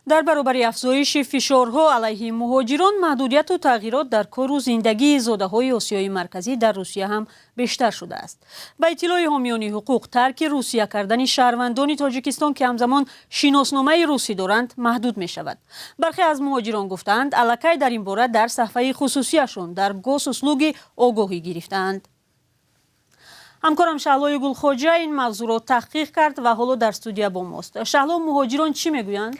Дар баробари афзоиши фишорҳо алайҳи муҳоҷирон, маҳдудияту тағйирот дар кору зиндагии зодаҳои Осиёи Марказӣ дар Русия ҳам бештар шудааст. Ба иттилои ҳомиёни ҳуқуқ, тарки Русия кардани шаҳрвандони Тоҷикистон, ки ҳамзамон шиносномаи русӣ доранд, маҳдуд мешавад. Бархе аз муҳоҷирон гуфтаанд, аллакай дар ин бора дар саҳфаи хусусияшон дар Госуслуги огоҳӣ гирифтаанд. Ҳамкорам Шаҳлои Гулхоҷа ин мавзӯъро таҳқиқ кард ва ҳоло дар студия бо мост. Шаҳло, муҳоҷирон чӣ мегӯянд?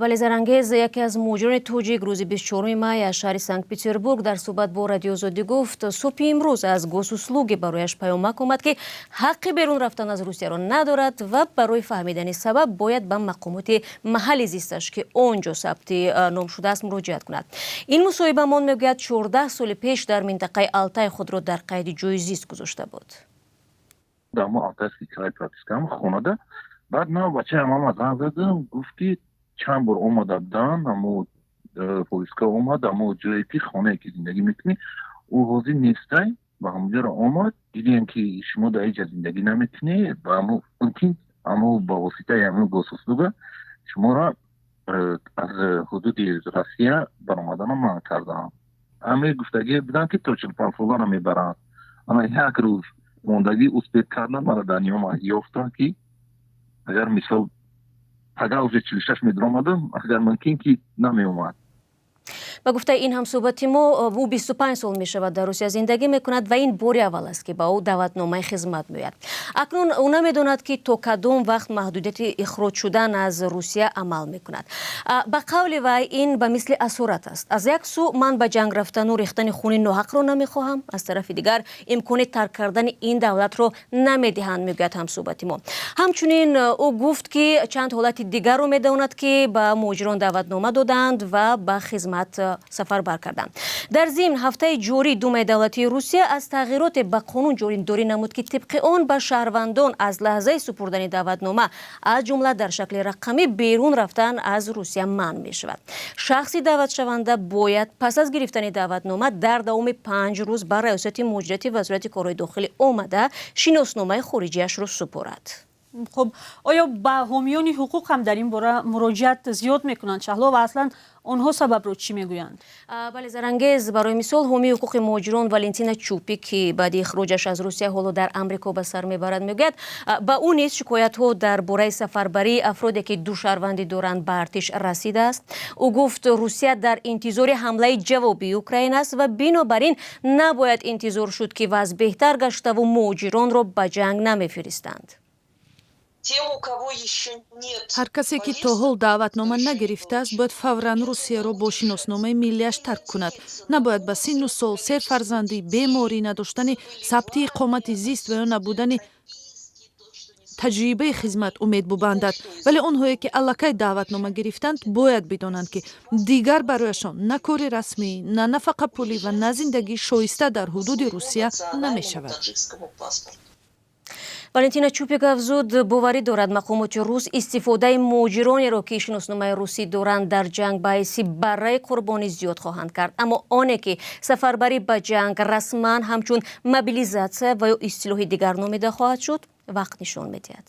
Бале, Зарангез, яке аз муҳоҷирони тоҷик рӯзи 24 май аз шаҳри Санкт Петербург дар суҳбат бо Радиои Озодӣ гуфт, субҳи имрӯз аз Госуслуги барояш паёмак омад, ки ҳаққи берун рафтан аз Русияро надорад ва барои фаҳмидани сабаб бояд ба мақомоти маҳалли зисташ, ки он ҷо сабти ном шудааст, муроҷиат кунад. Ин мусоҳибамон мегӯяд, 14 соли пеш дар минтақаи Алтай худро дар қайди ҷои зист гузошта буд. Дар мо Алтайский край пропискам хонада. Баъд ман бачаам ама занг задам, гуфт, ки чанд бор омада буданд, амо повестка омад, амо ҷое ки хонае ки зиндагӣ мекунӣ, ӯ ҳозир нестай. Ба ҳамонҷоро омад, дидем, ки шумо дар ин ҷа зиндагӣ намекунӣ, ба мумкин амо ба воситаи ҳамин Госуслуга шуморо аз ҳудуди Россия баромадана манъ кардам. Ҳаме гуфтагӣ буданд, ки то 45 солара мебаранд. Ана як рӯз мондагӣ успеть кардан, мара дар ниёма ёфтам, ки агар мисол пага уже 46 медаромадам, агар мумкин ки намеомад. Ба гуфтаи ин ҳамсӯҳбати мо, ӯ 25 сол мешавад, дар Русия зиндагӣ мекунад ва ин бори аввал аст, ки ба ӯ даъватномаи хизмат меояд. Акнун ӯ намедонад, ки то кадом вақт маҳдудияти ихроҷ шудан аз Русия амал мекунад. Ба қавли вай, ин ба мисли асорат аст. Аз як сӯ, ман ба ҷанг рафтану рехтани хуни ноҳақро намехоҳам, аз тарафи дигар, имкони тарк кардани ин давлатро намедиҳанд, мегӯяд ҳамсӯҳбати мо. Ҳамчунин ӯ гуфт, ки чанд ҳолати дигарро медонад, ки ба муҳоҷирон даъватнома додаанд ва ба хизмат сафарбар карданд. Дар зимн, ҳафтаи ҷорӣ Думаи давлатии Русия аз тағйироте ба қонун ҷонибдорӣ намуд, ки тибқи он ба шаҳрвандон аз лаҳзаи супурдани даъватнома, аз ҷумла дар шакли рақамӣ, берун рафтан аз Русия манъ мешавад. Шахси даъватшаванда бояд пас аз гирифтани даъватнома дар давоми 5 рӯз ба Раёсати муҳоҷирати Вазорати корҳои дохилӣ омада, шиносномаи хориҷиашро супорад. Хуб, оё ба ҳомиёни ҳуқуқ ҳам дар ин бора муроҷиат зиёд мекунанд, Шаҳло, ва аслан онҳо сабабро чӣ мегӯянд? Бале, Зарангез, барои мисол, ҳомии ҳуқуқи муҳоҷирон Валентина Чупик, ки баъди ихроҷаш аз Русия ҳоло дар Амрико ба сар мебарад, мегӯяд, ба ӯ низ шикоятҳо дар бораи сафарбарии афроде, ки ду шаҳрвандӣ доранд, ба артиш расидааст. Ӯ гуфт, Русия дар интизори ҳамлаи ҷавобии Украина аст ва бинобар ин набояд интизор шуд, ки вазъ беҳтар гаштаву муҳоҷиронро ба ҷанг намефиристанд. Ҳар касе, ки то ҳол даъватнома нагирифтааст, бояд фавран Русияро бо шиносномаи миллиаш тарк кунад. Набояд ба синну сол, серфарзандӣ, беморӣ, надоштани сабти иқомати зист ва ё набудани таҷрибаи хизмат умед бубандад. Вале онҳое, ки аллакай даъватнома гирифтанд, бояд бидонанд, ки дигар барояшон на кори расмӣ, на нафақапулӣ ва на зиндагии шоиста дар ҳудуди Русия намешавад. Валентина Чупик афзуд, боварӣ дорад, мақомоти рус истифодаи муҳоҷиронеро, ки шиносномаи русӣ доранд, дар ҷанг ба ҳайси барраи қурбонӣ зиёд хоҳанд кард. Аммо оне ки сафарбарӣ ба ҷанг расман ҳамчун мобилизатсия ва ё истилоҳи дигар номида хоҳад шуд, вақт нишон медиҳад.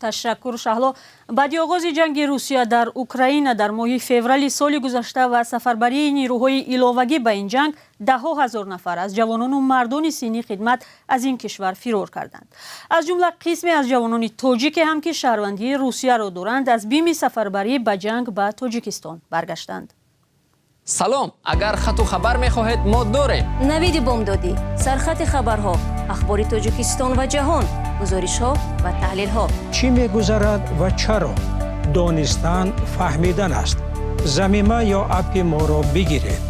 Ташаккур, Шаҳло. Баъди оғози ҷанги Русия дар Украина дар моҳи феврали соли гузашта ва сафарбарии нирӯҳои иловагӣ ба ин ҷанг, даҳҳо ҳазор нафар аз ҷавонону мардони синни хидмат аз ин кишвар фирор карданд. Аз ҷумла қисме аз ҷавонони тоҷике ҳам, ки шаҳрвандии Русияро доранд, аз бими сафарбарӣ ба ҷанг ба Тоҷикистон баргаштанд. Салом! Агар хату хабар мехоҳед, мо дорем. Навиди бомдодӣ, сархати хабарҳо, ахбори Тоҷикистон ва ҷаҳон, гузоришҳо ва таҳлилҳо. Чӣ мегузарад ва чаро? Донистан фаҳмидан аст. Замима ё аппи моро бигиред.